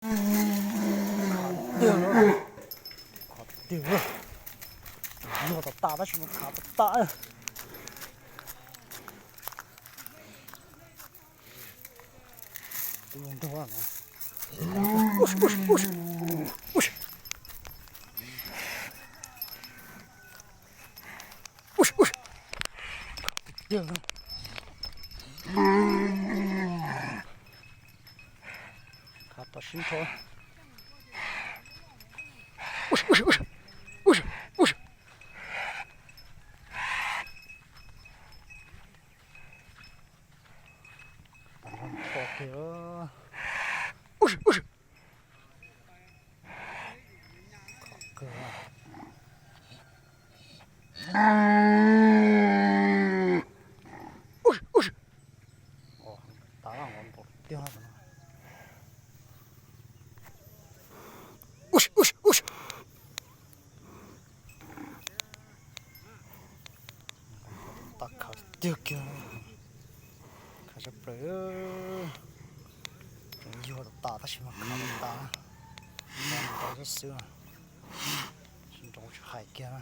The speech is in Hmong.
Tiag, khov tiag, yuag tas tas tab sis mas khov tas tas. Tus nrog no. Khov tom sib nrho. Khov tiag. Khov kawg. Ua, tas lawm npaum tiag no. Tas khov tiag kiag. Khov tshaj plaws. Tseem yuag tas tas tab sis mas khov tas. Nrau xwb xwb. Tsis nrau tsis hais kiag na.